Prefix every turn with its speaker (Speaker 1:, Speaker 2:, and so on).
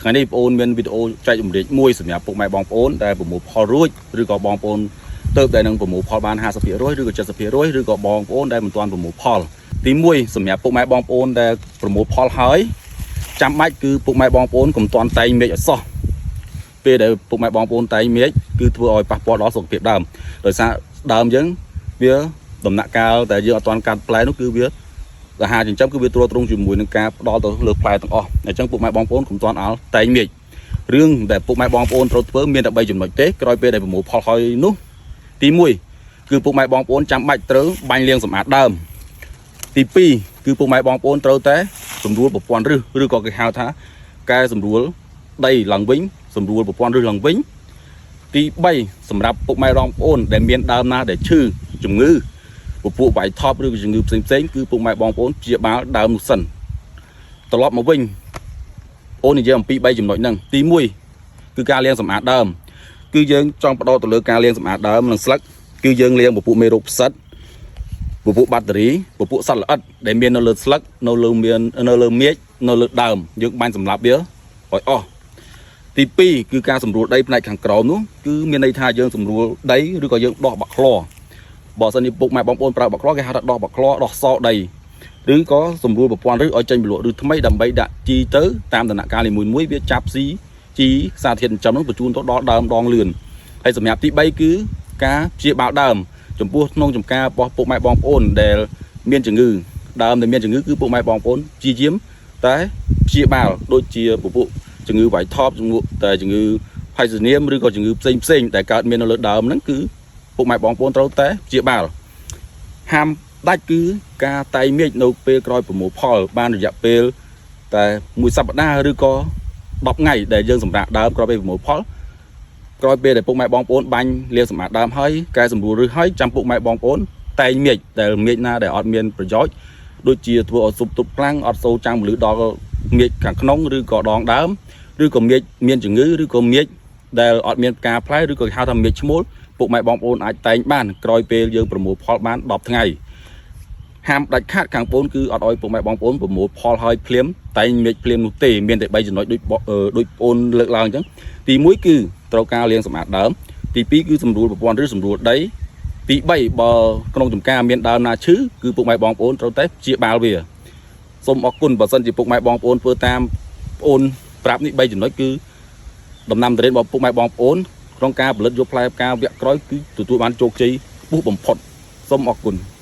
Speaker 1: ថ្ងៃនេះបងប្អូនមានវីដេអូចែករំលែកមួយសម្រាប់ពុកម៉ែបងប្អូនដែលប្រមូលផលរួចឬក៏បងប្អូនទៅតែនឹងប្រមូលផលបាន50%ឬក៏70%ឬក៏បងប្អូនដែលមិនទាន់ប្រមូលផលទី1សម្រាប់ពុកម៉ែបងប្អូនដែលប្រមូលផលហើយចាំបាច់គឺពុកម៉ែបងប្អូនកុំទាន់តែងមេឃឲ្យសោះពេលដែលពុកម៉ែបងប្អូនតែងមេឃគឺធ្វើឲ្យប៉ះពាល់ដល់សុខភាពដើមដោយសារដើមយើងវាដំណាក់កាលតែយើងអត់ទាន់កាត់ផ្លែនោះគឺវា អាហារចិញ្ចឹមគឺវាទ្រទ្រង់ជាមួយនឹងការផ្ដល់ទៅលើផ្លែទាំងអស់អញ្ចឹងពុកម៉ែបងប្អូនកុំទាន់អល់តែងមេឃរឿងដែលពុកម៉ែបងប្អូនត្រូវធ្វើមានតែ3ចំណុចទេក្រោយពេលដែលប្រមូលផលហើយនោះទី1គឺពុកម៉ែបងប្អូនចាំបាច់ត្រូវបាញ់លាងសម្អាតដើមទី2គឺពុកម៉ែបងប្អូនត្រូវតែសម្រួលប្រព័ន្ធឫសឬក៏គេហៅថាកែសម្រួលដីឡើងវិញសម្រួលប្រព័ន្ធឫសឡើងវិញទី3សម្រាប់ពុកម៉ែបងប្អូនដែលមានដើមណាដែលឈឺជំងឺ ពពួកវាយថប់ឬក៏ជំងឺផ្សេងផ្សេងៗគឺពុកម៉ែបងប្អូនព្យាបាលដើមនោះសិនត្រឡប់មកវិញអូននិយាយអំពី3ចំណុចហ្នឹងទី1គឺការលាងសម្អាតដើមគឺយើងចង់បដោតទៅលើការលាងសម្អាតដើមនិងស្លឹកគឺយើងលាងពពួកមេរោគផ្សិតពពួកបាក់តេរីពពួកសត្វល្អិតដែលមាននៅលើស្លឹកនៅលើមាននៅលើមែកនៅលើដើមយើងបាញ់សម្លាប់វាឲ្យអស់ទី2គឺការសម្រួលដីផ្នែកខាងក្រោមនោះគឺមានន័យថាយើងសម្រួលដីឬក៏យើងដោះបាក់ខ្ល បើសិនជាពុកម៉ែបងប្អូនប្រើបាក់ក្លគេហៅថាដោះបាក់ក្លដោះសដីឬក៏សម្រួលប្រព័ន្ធឬឲ្យចេញពលក់ឬថ្មីដើម្បីដាក់ជីទៅតាមដំណាក់កាលនីមួយៗវាចាប់ស៊ីជីសារធាតុចិញ្ចឹមនោះបញ្ជូនទៅដល់ដើមដងលឿនហើយសម្រាប់ទី3គឺការព្យាបាលដើមចំពោះក្នុងចំការរបស់ពុកម៉ែបងប្អូនដែលមានជំងឺដើមដែលមានជំងឺគឺពុកម៉ែបងប្អូនព្យាយាមតែព្យាបាលដូចជាពពួកជំងឺវាយថប់ជំងឺតែជំងឺផៃសនាមឬក៏ជំងឺផ្សេងផ្សេងៗដែលកើតមាននៅលើដើមហ្នឹងគឺ ពុកម៉ែបងប្អូនត្រូវតែព្យាបាលហាមដាច់គឺការតែងមេឃនៅពេលក្រោយប្រមូលផល បានរយៈពេលតែមួយសប្តាហ៍ឬក៏10ថ្ងៃដែលយើងសម្រាប់ដើមក្រោយពេលប្រមូលផលក្រោយពេលដែលពុកម៉ែបងប្អូនបាញ់លាងសម្អាតដើមហើយកែសម្រួលឬហើយចាំពុកម៉ែបងប្អូនតែងមេឃដែលមេឃណាដែលអត់មានប្រយោជន៍ដូចជាធ្វើឲ្យស៊ុបទប់ខ្លាំងអត់សូវចាំងពលឺដល់មេឃខាងក្នុងឬក៏ដងដើមឬក៏មេឃមានជំងឺឬក៏មេឃដែលអត់មានផ្កាផ្លែឬក៏ហៅថាមេឃឈ្មោល ពុកម៉ែបងប្អូនអាចតែងបានក្រោយពេលយើងប្រមូលផលបាន10ថ្ងៃហាមដាច់ខាតខាងបងគឺអត់ឲ្យពុកម៉ែបងប្អូនប្រមូលផលហើយភ្លាមតែងមេឃភ្លាមនោះទេមានតែ3ចំណុចដូចដូចបងប្អូនលើកឡើងអញ្ចឹងទី1គឺត្រូវការលាងសម្អាតដើមទី2គឺសម្រួលប្រព័ន្ធឬសម្រួលដីទី3បើក្នុងចំការមានដើមណាឈឺគឺពុកម៉ែបងប្អូនត្រូវតែព្យាបាលវាសូមអរគុណបើសិនជាពុកម៉ែបងប្អូនធ្វើតាមបងប្អូនប្រាប់នេះ3ចំណុចគឺដំណាំទុរេនរបស់ពុកម៉ែបងប្អូន ក្នុងការផលិតយកផ្លែផ្កាវគ្គក្រោយគឺទទួលបានជោគជ័យខ្ពស់បំផុតសូមអរគុណ។